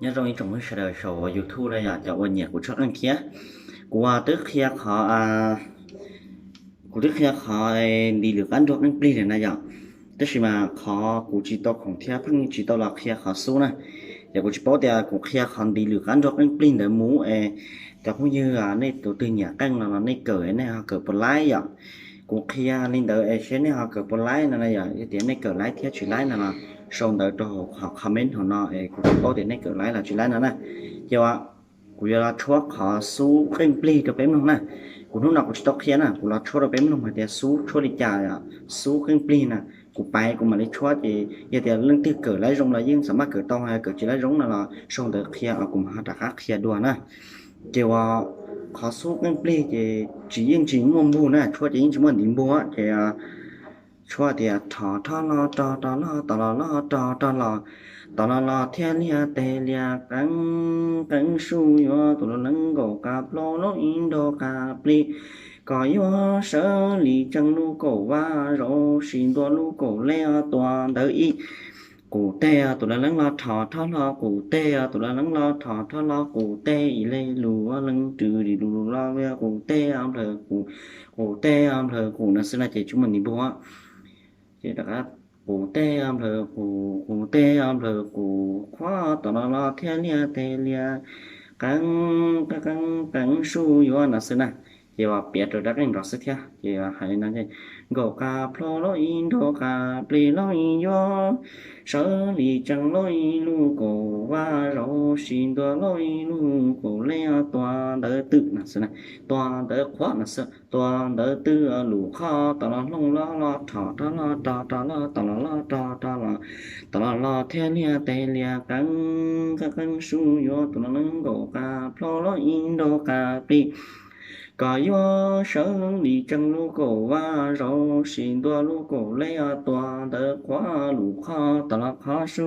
Nyob zoo ib tsoom phooj ywg sawv daws saum YouTube na yom, cov uas nyiam kuv tshuab qeej thiab. Kuv twb qhia qhov, kuv twb qhia qhov ntiv lwm qab nrog qeej plig lawm na yom. Tab sis mas qhov kuv tsis tau khoom thiab pheej tsis tau los qhia qhov xub na. Ces kuv tsis paub tias kuv qhia qhov ntiv lwm qab nrog qeej plig ntawd mus es cov phooj ywg nej tus twg nyiam qeej no los nej kawm nej ho kawm puas laib yom. Kuv qhia li ntawd es seb nej ho kawm puas laib no na yom. Yog tias nej kawm laib thiab tsis laib no los sau ntawv rau hauv qhov comment hauv no es kuv tsis paub tias nej kawm laib los tsis laib no na. Ces kuv yuav los tshuab qhov xub qeej plig rau peb mloog na. Kuv hnub no kuv tsis tau qhia na, kuv los tshuab rau peb mloog hais tias xub tshuab li cas, xub qeej plig na. Kuv pais kuv mam li tshuab ces yog tias leej twg kawm laib zoo los yeej xam maj kawm tau, kawm tsis laib zoo no los sau ntawv qhia kuv mam ho rov qab qhia dua na. Ces uas qhov xub qeej plig ces tsis, yeej tsis muaj npug na, tshuab ces yeej tsis muaj ntiv npug ces tshuab tias rho rho lo rog rog lo, to lo lo rog rog lo, to lo lo thiab liag tes lias qeeb, qeeb su yuav tus lub leeb nkaum qab plho lub ib nrog qab plig, kom yuav sawv li tsees lub kaum vaj zaum sis ntua lub kaum lej tua ntawd ib. Qus teg tus lub leeb los rho rho lo, qus teg tus lub leeb los rho rho lo, qus teg ib le lus leeb rw li lus lus lo, qus teg nplawg qus, qus teg nplawg qus no xwb no ces tsis muaj ntiv npug. Ces rov qab qus teg nplawg qus, qus teg nplawg qus, qhuav to lo lo thiab liag tes lias qeeb, qeeb, qeeb su yuav no xwb na. Ces uas piav rau dab qeej nrov xwb thiab ces hais li no: nkaum qab plho lub ib nrog qab plig lub ib yuav sawv li tsees lub ib lub kaum vaj zaum sis ntua lub ib lub kaum lej tua ntawd twm no xwb na, tua ntawd qhuav no xwb, tua ntawd twm lus qhov to lo hlooj lo lo rho rho lo rog rog lo to lo lo rog rog lo, to lo lo thiab liag tes lias qeeb, qeeb su yuav tus lub leeb nkaum qab plho lub ib nrog qab plig, kom yuav sawv li tsees lub kaum vaj zaum sis ntua lub kaum lej tua ntawd qhuav lus qhov to lo qhov su,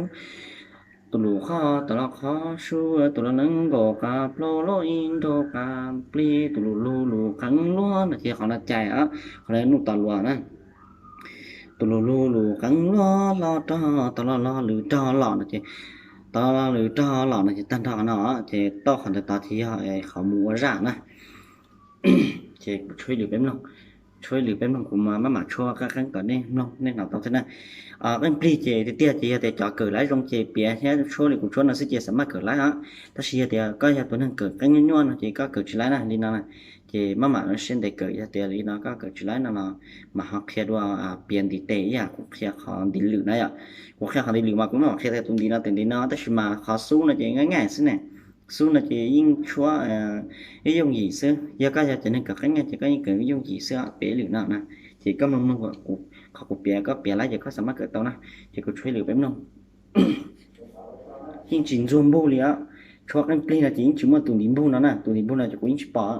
tus lus qhov to lo qhov su, tus lub leeb nkaum qab plho lub ib nrog qab plig, tus lus lug lus qeeb luag no ces qhov no cais, qhov no nuj tos luas na. Tus lus lug lus qeeb luag lo rog, to lo lo lwm rog los no ces, to lo lo lwm rog los no ces tag nrho qhov no ces tau qhov ntawd tod ces yog qhov mus ua zaj na. Ces kuv tshuab ib lwm peb mloog, tshuab ib lwm peb mloog, kuv maj mam tshuab qeej qeej kom nej mloog nej hnov tau thiab na. Qeej plig ces tiag tiag ces yog tias cov kawm laib zoo ces piav thiab tshuab li kuv tshuab no xwb ces xam maj kawm laib os. Tab sis yog tias koj yog tus neeg kawm qeej nyuaj nyuaj no ces koj kawm tsis laib na li no na. Ces maj mam siab ntev kawm, yog tias li no koj kawm tsis laib no los mam ho qhia dua piav ntiv tes ib yam kuv qhia qhov ntiv lwm na yom. Kuv qhia qhov ntiv lwm mas kuv maj mam qhia tias tus ntiv no tus ntiv no, tab sis mas qhov xub no ces nyaj nyaj xwb ne. Xub no ces yeej tshuab ib yooj yim xwb, yog koj yog cov neeg kawm qeej ces koj yeej kawm ib yooj yim xwb, piav ib lwm no na. Ces koj mloog mloog qhov kuv piav, koj piav laib ces koj xam maj kawm tau na. Ces kuv tshuab ib lwm peb mloog. Yeej tsis ntxuag npug li os. Tshuab qeej plig no ces yeej tsis muaj tus ntiv npug no na, tus ntiv npug no ces kuv yeej tsis pom.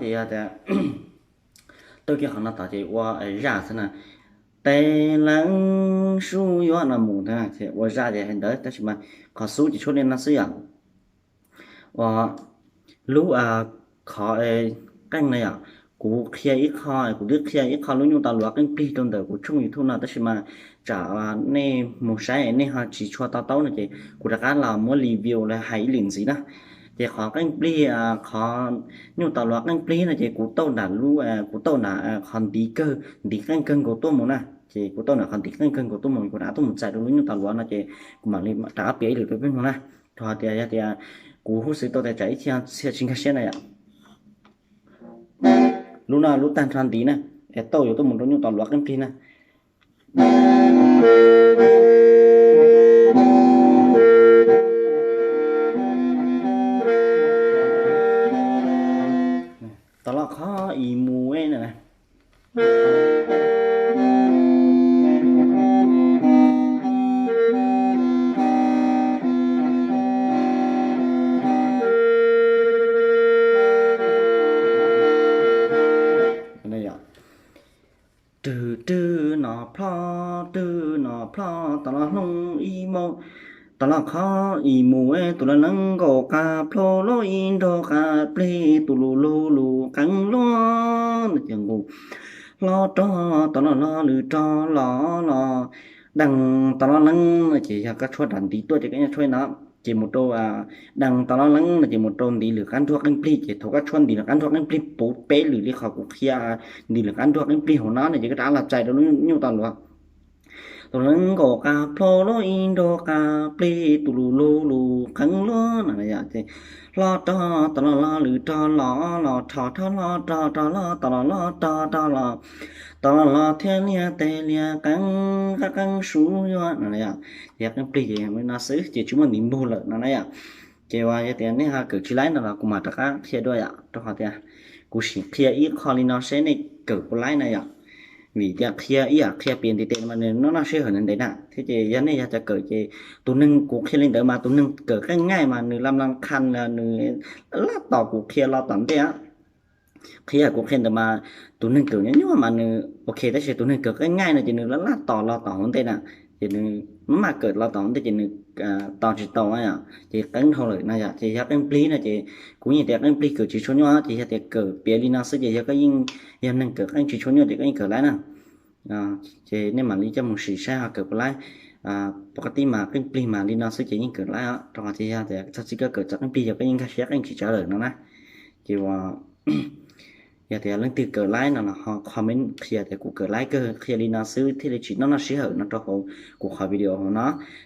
Ces yog tias tau kiag qhov no tod ces ua zaj xwb na, tes leev sub yuav no mus ntag, ua zaj ces hais ntawd, tab sis mas qhov xub ces tshuav li no xwb yom. Ua lub qhov qeej na yom, kuv qhia ib qho, kuv twb qhia ib qho lub nyuj tau luav qeej plig rau ntawm kuv tshooj YouTube no, tab sis mas tsam nej mus saib nej ho tsis tshua to taub no ces kuv rov qab los muab review los hais ib lwm ntxiv na. Ces qhov qeej plig, qhov nyuj tau luav qeej plig no ces kuv tauj nram lub, kuv tauj nram qhov ntiv kawg, ntiv qeej kawg nkaus tuaj mus na. Ces kuv tauj nram qhov ntiv qeej kawg nkaus tuaj mus, kuv rov qab tuaj mus txais rau lub nyuj tau luav no ces kuv mam li rov qab piav ib lwm rau peb mloog na. Rau hais tias yog tias kuv huj xwm tau tias tsam ib txhia tsis nkag siab na yom. Lub no lub tag nrho ntiv na, es tauj yuav tuaj mus rau nyuj tau luav qeej plig na. Tau los qhov i mus na. Twg twg no plho, twg no plho, tau los hloov ib mo, tau los qhov i mus, tus los leev nkaus qab plho, los ib nrog qab plig, tus lug lug lug qeeb luaj no ces nqus hlo rog, tau los lo lwm rog los los, dees tau los leev no ces yog koj tshuab nram ntiv tuaj ces koj yeej tshuab no, ces mus rau, dees tau los leev no ces mus rau ntiv lwm qab nruag qeej plig, ces thaum koj tshuab ntiv lwm qab nruag qeej plig puv peb lwm li qhov kuv qhia ntiv lwm qab nruag qeej plig hauv no no ces koj rov qab los txais rau lub nyuj tau luav. Tus leev nkaus qab plho, los ib nrog qab plig, tus lug lug lug qeeb luaj no ces hlo rog, tau los lo lwm rog los los, rho rog hlo rog rog los, tau los lo rog rog los, tau los lo thiab liag tes liag qeeb, qab qeeb sub yuav no. Ces qeej plig ces li no xwb ces tsis muaj ntiv npug lawm no na yom. Ces uas yog tias nej ho kawm tsis laib no los kuv mam rov qab qhia dua yom, rau qhov tias kuv sim qhia ib qho li no seb nej kawm puas laib na yom. Vim tias qhia ib yam qhia piav ntiv tes mas nws noj noj sij hawm ntev ntev na thiab, ces yog nej yog cov kawm ces tus neeg kuv qhia li ntawd mas tus neeg kawm qeej nyaij mas nws lam lam qha, nws laj tos kuv qhia los tom ntej. Qhia kuv qhia ntawd mas tus neeg kawm nyuaj nyuaj mas nws ok, tab sis tus neeg kawm qeej nyaij no ces nws laj laj tos los tom hauv ntej na, ces nws maj mam kawm los tom hauv ntej ces nws tos tsis tau, ces qeeb dhau lawm no yom. Ces yog qeej plig no ces kuv yeej tias qeej plig kawm tsis tshua nyuaj, ces yog tias kawm piav li no xwb ces yog koj yeej yog neeg kawm qeej tsis tshua nyuaj ces koj yeej kawm laib na. Ces nej mam li coj mus sim saib ho kawm puas laib. Pov qab tib mas qeej plig mas li no xwb ces yeej kawm laib os, rau qhov tias yog tias txog txij koj kawm txog qeej plig yog koj yeej nkag siab qeej tsis tsav lawm no na. Ces uas yog tias leej twg kawm laib no los ho comment qhia tias kuv kawm laib kawg, qhia li no xwb thiaj li tsis noj noj sij hawm no rau hauv kuv qhov video hauv no.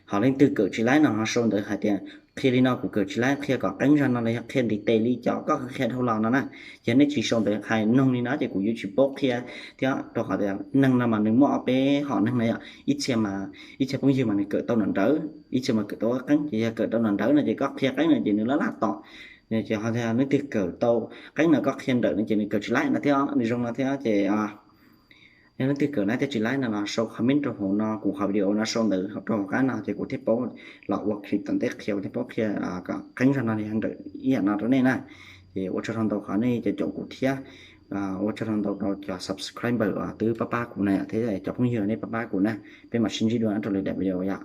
Ho leej twg kawm tsis laib no ho sau ntawv hais tias qhia li no kuv kawm tsis laib, qhia kom qeeb zog no los yog qhia ntiv tes li cov koj qhia dhau los no na. Yog nej tsis sau ntawv hais noog li no ces kuv yuav tsis paub qhia thiab, rau qhov tias neeg no mas nws muaj ob peb hom neeg na yom. Ib txhia mas ib txhia phooj ywg mas nws kawm tau nrawm nrawv, ib txhia mas kawm tau qeeb, ces yog kawm tau nrawm nrawv no ces koj qhia qeeb no ces nws laj laj tom. Ces ho leej twg kawm tau qeeb no koj qhia nrawm no ces nws kawm tsis laib no thiab, nws zoo no thiab. Ces yog leej twg kawm laib thiab tsis laib no los sau comment rau hauv no, kuv qhov video no sau ntawv rau hauv qab no ces kuv thiaj paub los ua clip tom ntej qhia, kuv thiaj paub qhia kom qeeb zog no li nrawm ib yam no rau nej na. Ces ua tsaug rau ntau qhov nej cov caum kuv thiab ua tsaug rau ntau rau cov subscriber uas twb pab pab kuv na thiab cov phooj ywg nej pab pab kuv na. Peb mam sib ntsib dua rau lwm daim video yom.